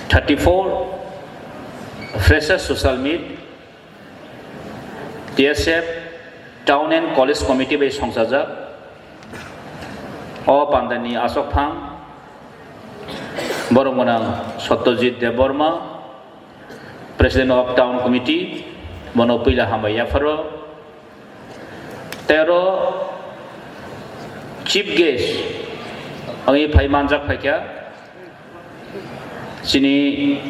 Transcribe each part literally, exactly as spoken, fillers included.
Thirty-four Freshers Social Meet, T S F Town and College Committee bai songchajak. O pandani asokphang borok gwnang Satyajit Debbarma, President of Town Committee, bono puila hambai yapharo. Tei oro chief guest wngwi phai manjak phaikha chini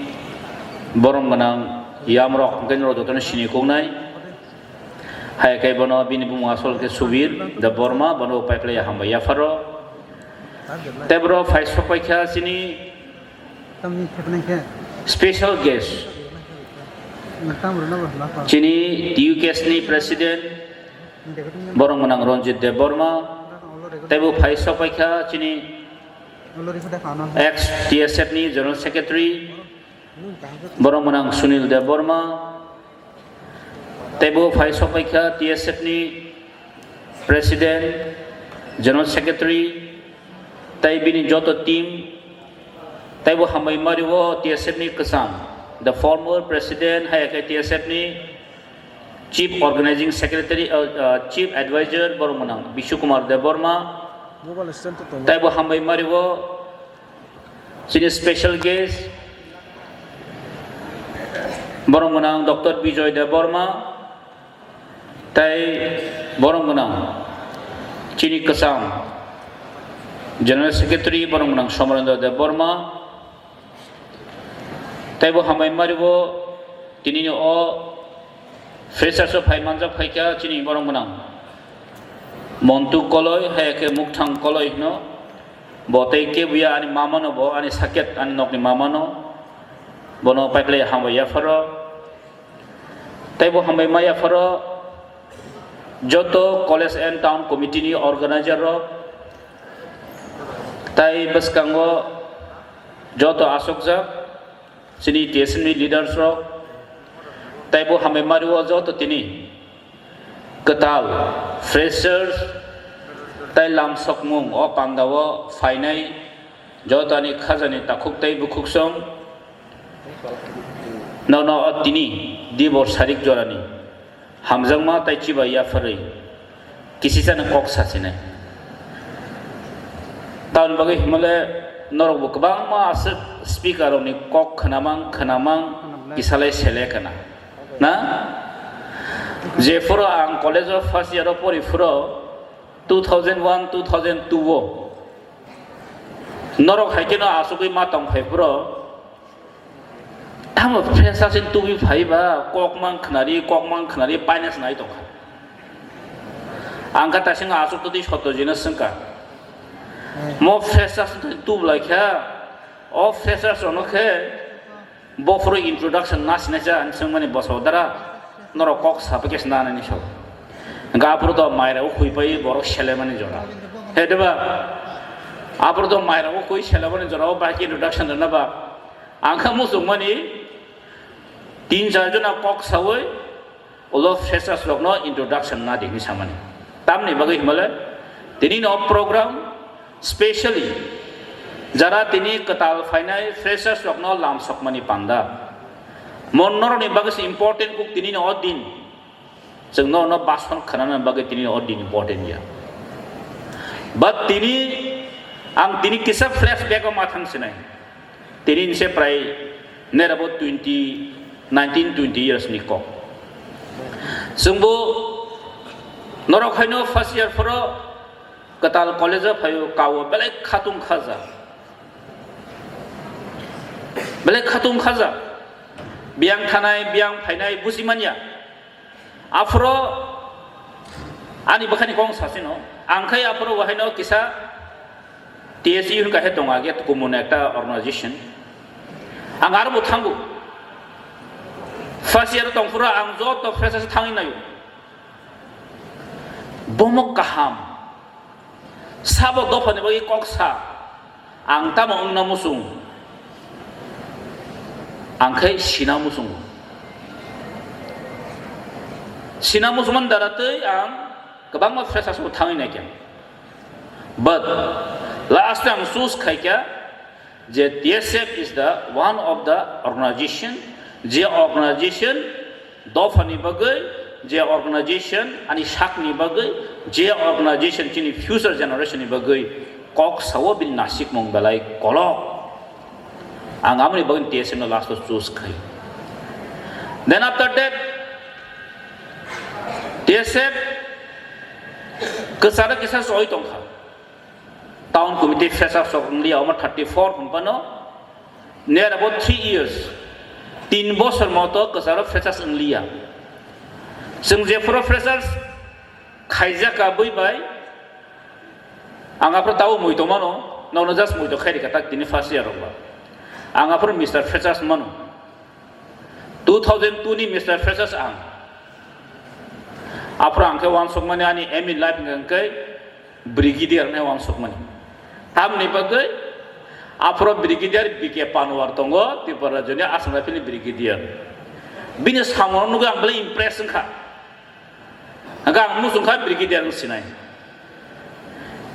borom gwnang yamrok, hwnkhe norok jotono sini koknai. Hai khe bono bini bumung asol khe Subir Debbarma, bono paiplai hambai yapharo. Tei boro phai sok paikha chini Tamni khepnai khe. Special guest. Nang tam rwna bo hwna kha. Chini T U K S ni President, Recording nang. Borok gwnang Ranjit Debbarma, Recording. Teibo phai sok paikha chini Recording khe da kha na. Ex T S F ni General Secretary, Nung kaham khe. Borok gwnang Sunil Debbarma, teibo phai sok paikha T S F ni President, General Secretary, tei bini joto team, teibo hambai mario T S F ni kwcham, the former President, hai khe T S F ni Chief Organizing Secretary, uh, uh, Chief Advisor, borok gwnang Bishu Kumar Debbarma, Mobile stand to tongo. Teibo hambai mario chini special guest, borok gwnang Doctor Bijoy Debbarma, tei borok gwnang chini kwcham General Secretary, borok gwnang Somarendra Debbarma, teibo hambai mario tini o Freshers o phai manjak phaikha chini borok gwnang Montu Koloi, hai khe Mukthang Koloi hino. Bo tei kebuya ani mamano, bo ani saket ani nokni mamano. Bono paiplai hambai yapharo. Teibo hambai ma yapharo joto college and town committee ni organizer rok. Tai bwskango joto asokjak chini T S F ni leaders rok, teibo hambai mario joto tini kwtal freshers tei lamsokmung o pandao phainai jotoni khajani takhuk tei bukhuksong nono o tini dibor sarik jorani hamjakma tei chibai yapharwi kisisano kok sachinai. Tamoni bagwi himale norokbo kwbangma aswk speaker rokni kok khwnamang khwnamang kisalai sele kana na? Jephuru ang college o first year o pori phuru two thousand one, two thousand two o norok hai kheno achugwi ma tong phai phuru Tamo freshers ni tubi phai ba, kok mang khnari, kok mang khnari, paina se nai tongkha. Ang kha taising asuk twi Satyajit no swngkha. Mo freshers ni tubu lai kha, o freshers rokno khe bophuru introduction na sinai cha, ani swngmani bosok dara, norok kok sa pakhe se nanani so. Ga aphuru to mairao khui pai borok selemani jora. He de ba? Aphuru to mairao khui selemani jora, o bai khe introduction rwna ba? Ang kha muchungmani tin char jona kok sawi ulo freshers rokno introduction na di hinwi samani. Tamni bagwi himale tini no program specially jara tini kwtal phainai freshers rokno lam sokmani panda. Mon norokni bagwi se important kuk tini no o din. Chwng no, no bason khwnana bagwi tini o din important ya. But tini ang tini kisa flashback o ma thang sinai. Tini se prai nerabo twenty, nineteen, twenty years ni kok. Chwngbo norok haino first year phoro kwtal college o phaio kao belai khatung khaja. Belai khatung khaja. Biyang thanai, biyang phainai buji manya. Aphro ani bwkhani kok sasino, ang khai aphro wahaino kisa T S U hwnka he tongo age kumun ekta organization. Ang aro bo thango. First year tongphuru ang joto freshers thangwi naio. Bomo kaham. Sabo dophani bagwi kok sa, ang tamo wngna muchung, ang khe sina muchungo. Sina muchungmani dara tei ang kwbangma freshers bo thangwi naikha. But last time choose khaikha, Je T S F is the one of the organization, je organization dophani bagwi, je organization ani sakni bagwi, je organization chini future generation ni bagwi kok sao bini nasikmung belai kolok. Ang amoni bagwi T S F no last o choose khai. Then after that, T S F kwcharo kisa soi tongkha. Town committee freshers rok wnglia omo thirty four hwnphano, near about three years, tin bosor moto kwcharo freshers wnglia. Chwng jephuru freshers khaijak abwi bai, ang aphuru tabo muitu mano, nono just muitu khairi katak tini first year rok ba. Ang aphuru Mister Freshers mano. Two thousand two ni Mister Freshers ang. Aphuru ang khe wansukmani ani aim in life hwnkhe brigadier hwnwi wansukmani. Tamni bagwi aphuru brigadier B K Panwar tongo, Tripura rajyoni Assam Rifle ni brigadier. Bini samung nugwi ang belai impress wngkha. Hwnkhe ang muchungkha brigadier wng sinai.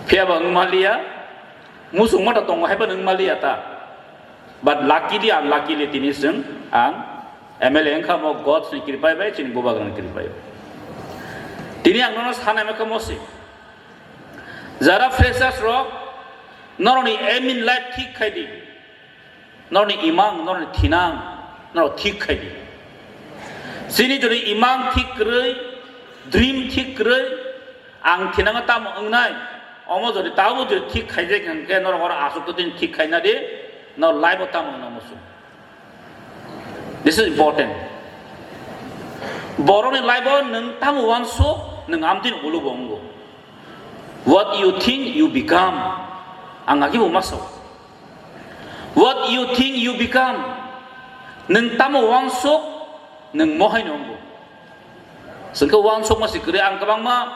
Phiyaba wng manliya, muchungma ta tongo haiphano wng manliya ta. But luckily, unluckily, tini chwng ang M L A wngkha, mo God ni kripai bai, chini bubagrani kripai bai. Tini ang nono sanai ma khe mosi. Jara freshers rok, norokni aim in life thik khai di. Norokni imang, norokni thinang, norok thik khai di. Chini jodi imang thik kwrwi, dream thik kwrwi, ang thinango tamo wngnai, omo jodi tabo jodi thik khaijak hwnkhe norok oro aswk totini thik khaina di, norok life o tamo wngna muchung. This is important. Borokni life o nwng tamo wansuk, nwng amtwini ulo bo wngo. What you think, you become. Ang agi bo masa. What you think, you become. Nwng tamo wansuk, nwng mohaino wngo. Chwng khe wansukma se kwrwi, ang kwbangma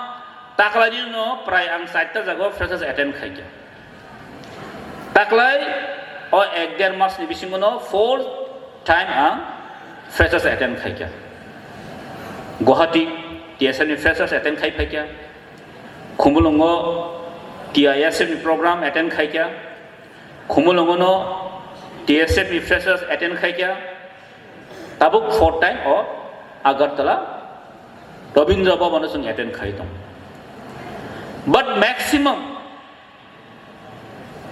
taklaini no prai ang charta jaga freshers attend khaikha. Taklai o ek der mas ni bisingo no four time ang freshers attend khaikha. Guwahati T S F ni freshers attend khai phaikha. Khumulwngo T I S F ni program attend khaikha. Khumulwngo no T S F ni freshers attend khaikha. Tabuk four time o Agartala Rabindra Bhavan o chwng attend khai tong. But maximum,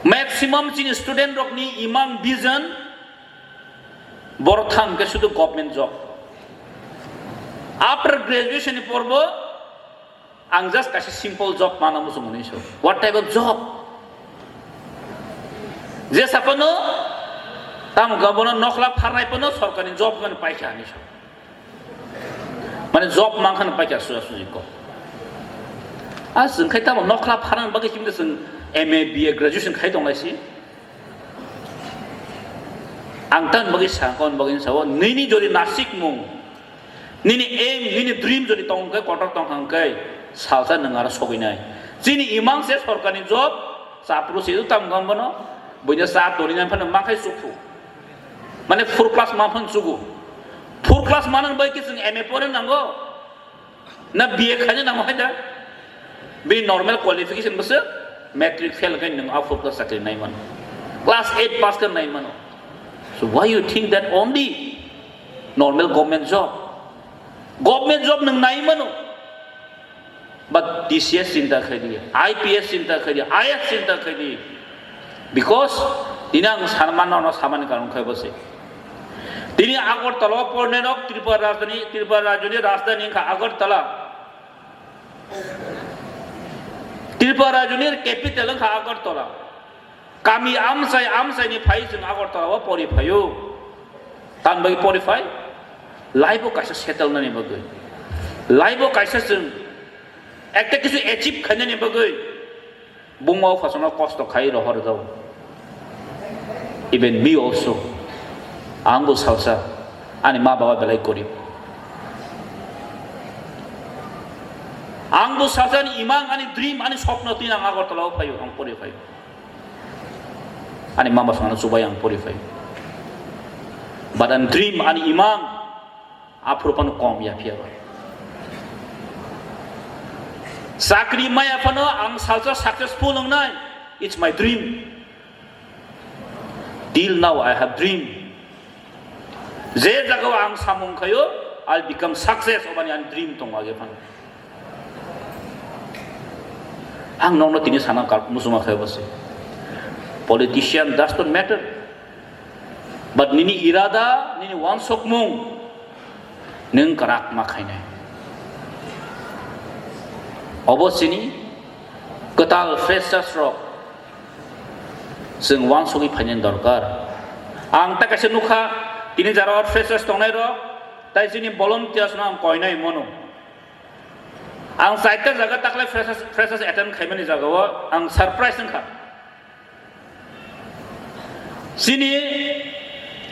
maximum chini student rokni imang vision borok thang khe sudu government job. After graduation ni porbo ang just kaisa simple job mana muchung mani so. What type of job? Je sapano tam gabono nokla pharnai pano sorkari job mani paikha ani so. Mane job mankha no paikha suya suji ko. A chwng khai tamo nokla pharnai bagwi chimde chwng M A, B A graduation khai tong lai si. Ang tan bagwi sa kon bagwi sa o nini jodi nasik mung. Nini aim, nini dream jodi tong khe, kotor tong kha hwnkhe, salsa nwng aro sogwi nai. Chini imang se sorkarni job, chapru se tam gam bono, buino cha toni nai phano ma khai chukhu. Mane four class ma phan chugu. Four class manang bai khe chwng M A pore nango. Na B A khaina nango hai da. Bini normal qualification bwswk matric fail khe nwng a four class chakri nai mano. Class eight pass khe nai mano. So why you think that only normal government job? Government job nwng nai mano. But T C S chinta khai di, I P S chinta khai di, I A S chinta khai di. Because tini ang sanmano no samani karon khai bose. Tini Agartala o porne nok Tripura rajdhani, Tripura rajyoni rajdhani wngkha Agartala. Tripura rajyoni capital wngkha Agartala. Kami amchai amchaini phai chwng Agartala o pori phaio. Tamni bagwi pori phai? Life o kaisa settle nani bagwi. Life o kaisa chwng ekta kisu achieve khainani bagwi. Buma o phasano kosto khai rohor jao. Even me also. Ang bo salsa. Ani ma baba belai gorib. Ang bo salsa ani imang, ani dream, ani sopno twi ang Agartala o phaio, ang pori phaio. Ani mama songno chubai ang pori phai. But ani dream, ani imang, aphuru phano kom ya phiya ba. Chakri maya phano ang salsa successful wngnai, it's my dream. Till now I have dream. Je jagao ang samung khayo, I'll become success, obani ani dream tongo age phano. Ang nokno tini sana kal musuma khayo bose. Politician does not matter. But nini irada, nini wansokmung, nwng kwrak ma khainai. Obo chini kwtal freshers rok chwng wansugwi phainani dorkar. Ang ta kaisa nukha, tini jara o freshers tongnai rok, tai chini volunteers no ang koinai mano. Ang chaita jaga taklai freshers, freshers attend khaimani jaga o ang surprise wngkha. Chini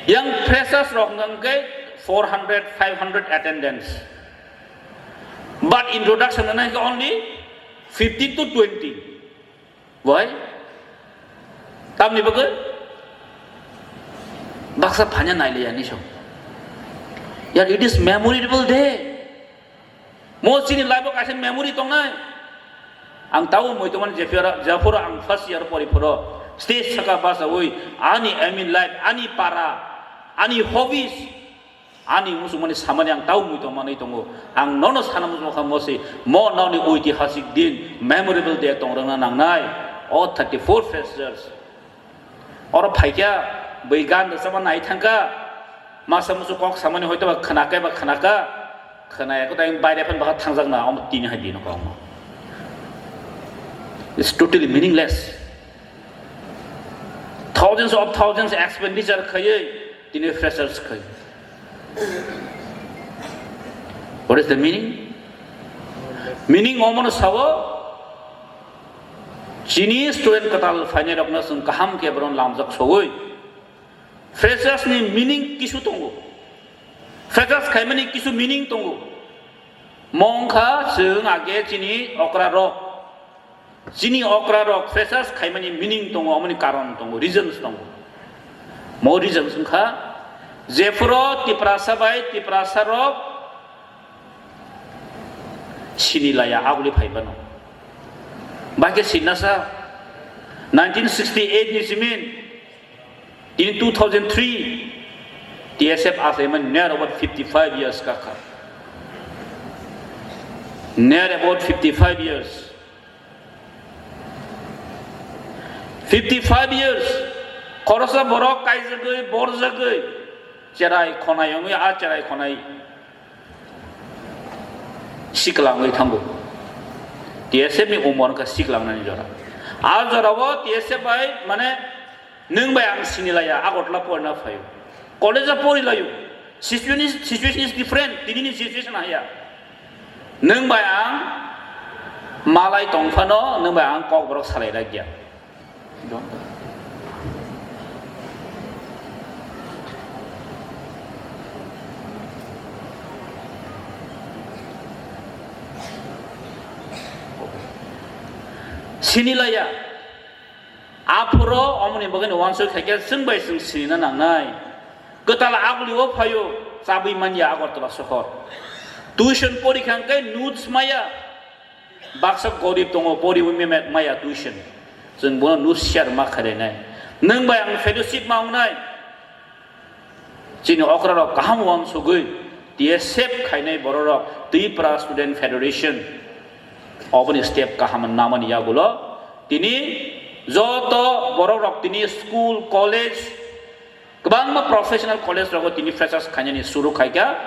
yang freshers rok hwnkha hwnkhe four hundred, five hundred attendance. But introduction wngkha hwnkhe only fifteen to twenty. Why? Tamni bagwi? Baksa phanya nailaiya ni so. Yar, it is memorable day. Mo chini life o kaisa memory tongnai. Ang tau moi tongmani jephuru, jephuru ang first year pori phuru stage saka basawi ani aim in life, ani para, ani hobbies, ani musukmani samani ang tau moi tongmani tongo. Ang nono sana musukha mosi mo noni oitihasik din, memorable day tongrwna nangnai. O thirty-four freshers. Oro phaikha, bwi gan rwchapma nai thangkha, masa musu kok samani hoito ba khwnakhe ba khwnakha, khwnaya kwtai baire phan baha thangjak na, omo tini hai dino kok. It's totally meaningless. Thousands of thousands expenditure khaiwi tini freshers khai. What is the meaning? Meaning omono sao, chini student kwtal phainai rokno chwng kaham khe boron lamjak sowi. Freshers ni meaning kisu tongo. Freshers khaimani kisu meaning tongo. Mo wngkha chwng age chini okra rok. Chini okra rok freshers khaimani meaning tongo, omoni karon tongo, reasons tongo. Mo reasons wngkha, jephuru Tiprasa bai Tiprasa rok sini laya aguli phai bano. Bai khe sinasa nineteen sixty-eight ni simin in two thousand three T S F asaimani near about fifty-five years kakha. Near about fifty-five years. Fifty-five years, khorosa borok kaijagwi, borjagwi, cherai khonai wngwi, a cherai khonai sikla wngwi thango. T S F ni umor wngkha sikla wngnani jora. A jorao T S F bai, mane, nwng bai ang sini laiya, Agartala porina phaio. College o pori laio. Situation is, situation is different. Tini ni situation haya. Nwng bai ang malai tong phano, nwng bai ang kokborok salai rakya. Sini laiya. Aphuru omoni bagwi no wansuk khaikhe chwng bai chwng sinina nangnai. Kwtal aguli o phaio, chabwi manya Agartala sohor. Tuition porikha hwnkhe notes maya. Baksa gorib tongo, poriwi meme-, maya tuition. Chwng bono notes share ma khainai. Nwng bai ang fellowship ma wngnai. Chini okra rok kaham uansugwi T S F khainai borok rok Tripura Student Federation oboni step kaham namani yagulo tini joto borok rok tini school, college, kwbangma professional college rogo tini freshers khainani suru khaikha,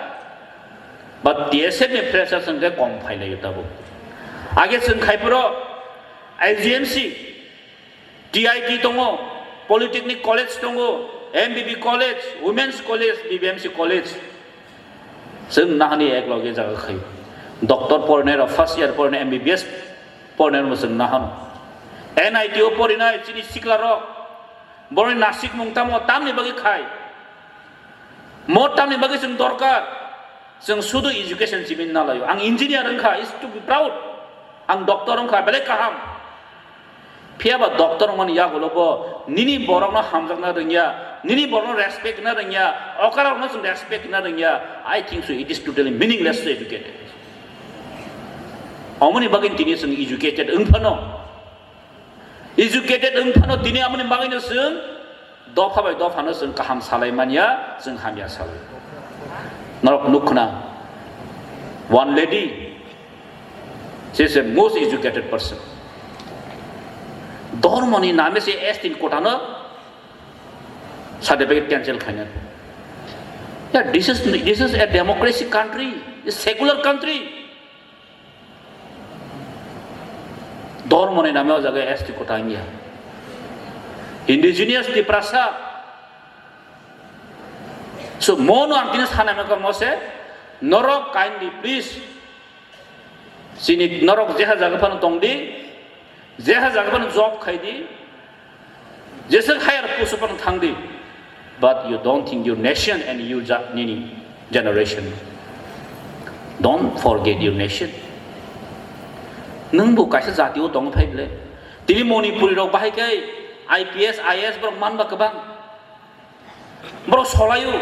but T S F ni freshers hwnkhe kom phailaio tabuk. Age chwng khaipuro I G M C, T I T tongo, Polytechnic College tongo, M B B College, Women's College, B B M C College. Chwng nahani ek loge jaga khai. Doctor porinai rok, first year porinai, M B B S porinai rok chwng nahano. N I T o porinai chini sikla rok. Boroni nasik mung tamo tamni bagwi khai. Mo tamni bagwi chwng dorkar. Chwng sudu education chimini nalaio. Ang engineer wngkha, is to be proud. Ang doctor wngkha, belai kaham. Phiya ba doctor wngmani yagulo bo nini borokno hamjakna rwngya, nini borokno respect na rwngya, okra rokno chwng respect na rwngya. I think so, it is totally meaningless to educated. Omoni bagwi tini chwng educated wng phano. Educated wng phano tini amoni bagwino chwng Dopha bai dophano chwng kaham salai manya, chwng hamya salai. Norok nukhna, one lady, she is a most educated person. Dhormoni name se S T ni kotano certificate cancel khaina. Yeah, this is, this is a democracy country, a secular country. Dhormoni name o jaga S T kota wngya. Indigenous Tiprasa. So, mono ang tini sana meka mose, norok kindly, please. Sini norok jeha jaga phano tongdi, jeha jaga phano job khaidi, jeswk higher post phano thangdi, but you don't think your nation and your ja-, nini generation. Don't forget your nation. Nwng bo kaisa jati o tong phai ble. Tini Manipuri rok bahai khe I P S, I A S borok man ba kwbang. Borok solaio.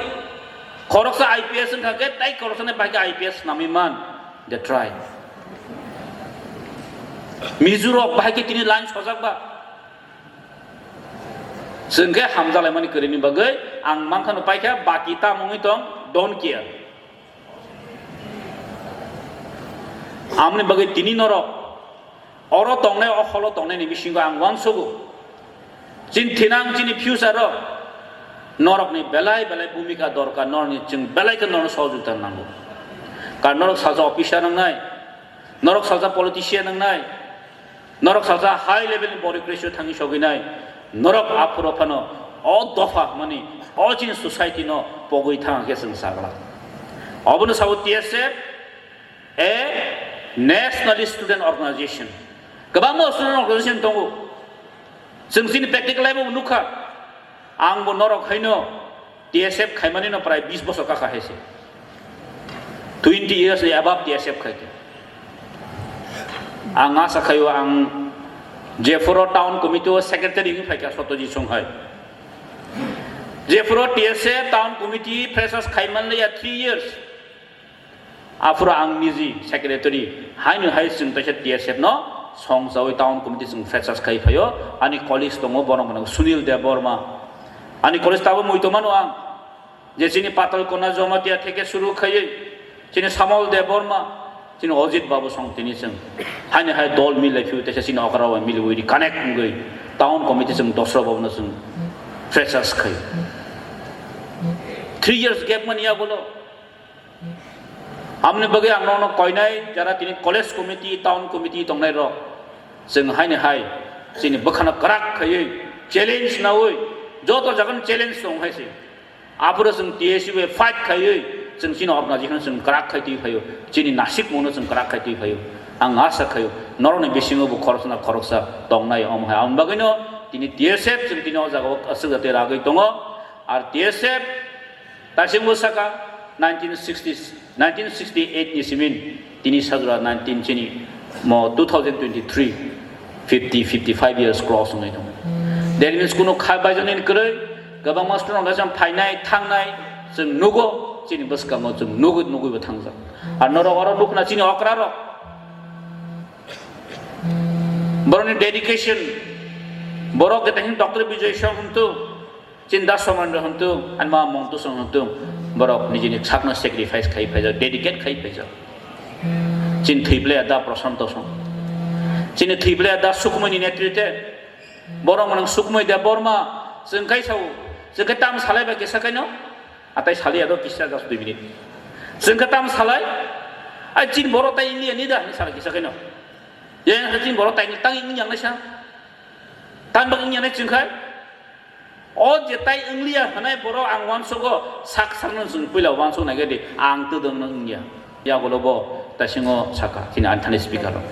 Khoroksa I P S wngkha khe, tai khoroksani bai khe I P S nami man. They try. Mizo rok bahai khe tini line sojak ba. Chwng khe hamjalaimani kwrwini bagwi ang mankha no paikha, baki tamungwi tong, don't care. Amoni bagwi tini norok oro tongnai, o holo tongnaini bisingo ang uansugo. Chini thinang, chini future rok norokni belai belai bhumika dorkar, norokni chwng belai khe norokno sohojogita nango. Karon norok salsa officer nangnai, norok salsa politician nangnai, norok salsa high level ni bureaucracy o thangwi sogwinai, norok aphuru phano o dopha hwnmani o chini society no pogwi thang khe chwng sagla. Obono sabo T S F, a national student organization. Kwbangma student organization tongo. Chwng chini practical life o nukha. Ang bo norok haino T S F khaimani no prai bis bosor kaka hai se. Twenty years ni above T S F khai khe. Ang asa khaio ang jephuru town committee o secretary wngwi phaikha Satyajit Songhai. Jephuru T S F town committee freshers khaiman ya three years. Aphuru ang niji secretary, haino hai chwng teisa T S F no songchawi town committee chwng freshers khai phaio. Ani colleagues tongo, borok mwnang Sunil Debbarma. Ani colleagues tabo muitomano ang, je chini Patal Kona Jamatia theke suru khaiwi, chini Samol Debbarma, chini Ajit Babu song tini chwng. Haino hai dol milai phio teisa chini okra bai miliwi connect wngwi town committee chwng dosra babu no chwng freshers khai. Three years gap mani yagulo. Amoni bagwi ang nono koinai jara tini college committee, town committee tongnai rok. Chwng haini hai chini bwkhano kwrak khaiwi challenge nawi joto jagani challenge tong hai se. Aphuru chwng T S U bai fight khaiwi chwng chini organization chwng kwrak khai twi phaio. Chini nasik mungno chwng kwrak khai twi phaio. Ang asa khaio norokni bisingo bo khoroksa na khoroksa tongnai omo hai. Aboni bagwino tini T S F chwng tini o jagao aswk jatwi ragwi tongo. Ar T S F Taisingbo saka nineteen sixty, nineteen sixty-eight ni simin tini sajora nineteen chini mo two thousand twenty-three, fifty, fifty-five years cross wngwi tongo. That means kuno kha baijani kwrwi kwbangma student rok daisang phainai thangnai chwng nugo, chini bwskango chwng nugwi nugwi bo thangjak. Ar norok oro nukna chini okra rok, borokni dedication, borok jeta hin Doctor Bijoy Song hwntu, Chinda Somando hwntu, anma Mongtu Song hwntu, borok nijini sakno sacrifice khai phaijak, dedicate khai phaijak. Chini thwiblaya da Prashanto Song. Chini thwiblaya da Sukmoini netrite. Borok mwnang Sukmoi Debbarma, chwng kai sao, chwng kai tam salai bai kisa kaino, atai saliya do kisa just dui minute. Chwng kai tam salai, ai chini borok tai India ni da, hinwi salai kisa kaino. Yang chini borok tai tang yang nai sa. Tang bak yang nai chwng kai. O je tai wngliya hwnai borok ang uansugo sak sakno chwng puila uansuk nai di ang twdwng no wngya. Yagulo bo taisingo saka chini ani thani speaker rok.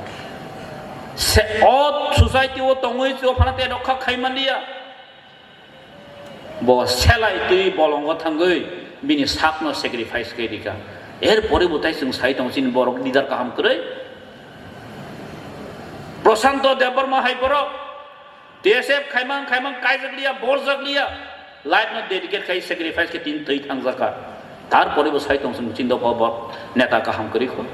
Se o society o tongwi o phano te rokha khai manliya. Bo selai twi bolongo thangwi bini sakno sacrifice khai rika. Er pore bo tai chwng sai tongo chini borok leader kaham kwrwi. Prashanto Debbarma hai borok T S F khaimang khaimang kaijakliya, borjakliya, life no dedicate khai sacrifice khe tini twi thangjaka. Tarpore bo sai tong chwng chini dopha bo neta kaham kwrwi kho.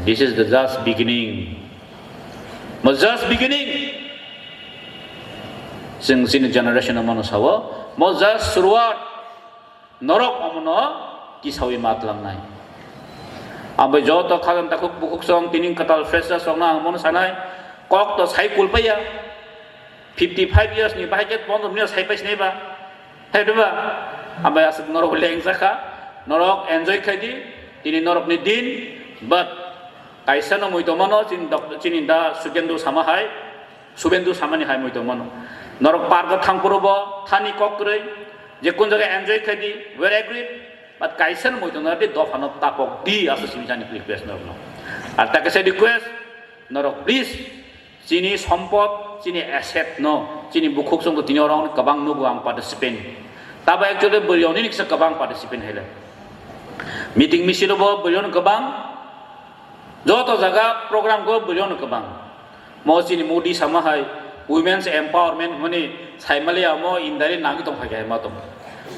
This is the just beginning. Mo just beginning. Chwng chini generation-o mano sao, mo just suruat norok omono tisawi ma tlangnai. Abo joto khajang takhuk bukhuk song tini kwtal freshers rokno ang mono sanai, kok to sai kulpaiya, fifty five years ni bahai khe pondro minute sai pai sinai ba, hai diba? Abo aswk norok lengjakha, norok enjoy khai di, tini norok ni din, but kaisa no mui tongmano chini dok-, chini da Sukendu sama hai, Subendu samani hai mui tongmano. Norok park o thang phuru bo thani kok kwrwi, je kun jaga enjoy khai di, we are agreed, but kaisa no mui tongna di, dopha no tapok di, aswk simi jani request norok no. Ar ta kaisa request, norok please, chini sompot, chini asset no, chini bukhuk song tini oro kwbang nugo ang participant. Tabo actually bwrwi oni ni kisa kwbang participant hai le. Meeting misil bo bwrwi oni kwbang, joto jaga program go bwrwi ono kwbang. Mo chini Modi sama hai women's empowerment hwnwi saimaliya mo indari nangwi tong phai khe ma tong.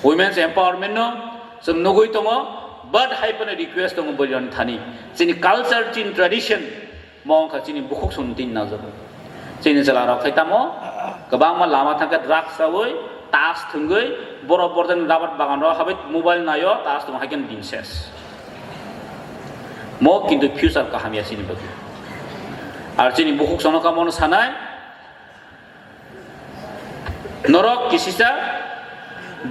Women's empowerment no chwng nugwi tongo, but hai phano request tongo bwrwi oni thani. Chini culture, chini tradition mo wngkha chini bukhuk song tin najak. Chini chwla rok khai tamo kwbangma lama thangkhe drugs chawi, tas thwngwi, borok borjani rubber bagan rok habai mobile naio, tas thwng hai khe din ses. Mo kintu future kaham ya chini bagwi. Ar chini bukhuk sono kamo no sanai, norok kisisa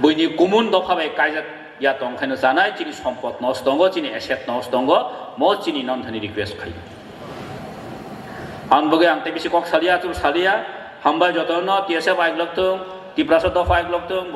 buini kumun dopha bai kaijak ya tong khaino sanai, chini sompot nos tongo, chini asset nos tongo, mo chini non thani request khai. Ang bagwi ang tei bisi kok salia, chul salia, hambai jotono T S F aiglok thung, Tiprasa dopha aiglok thung,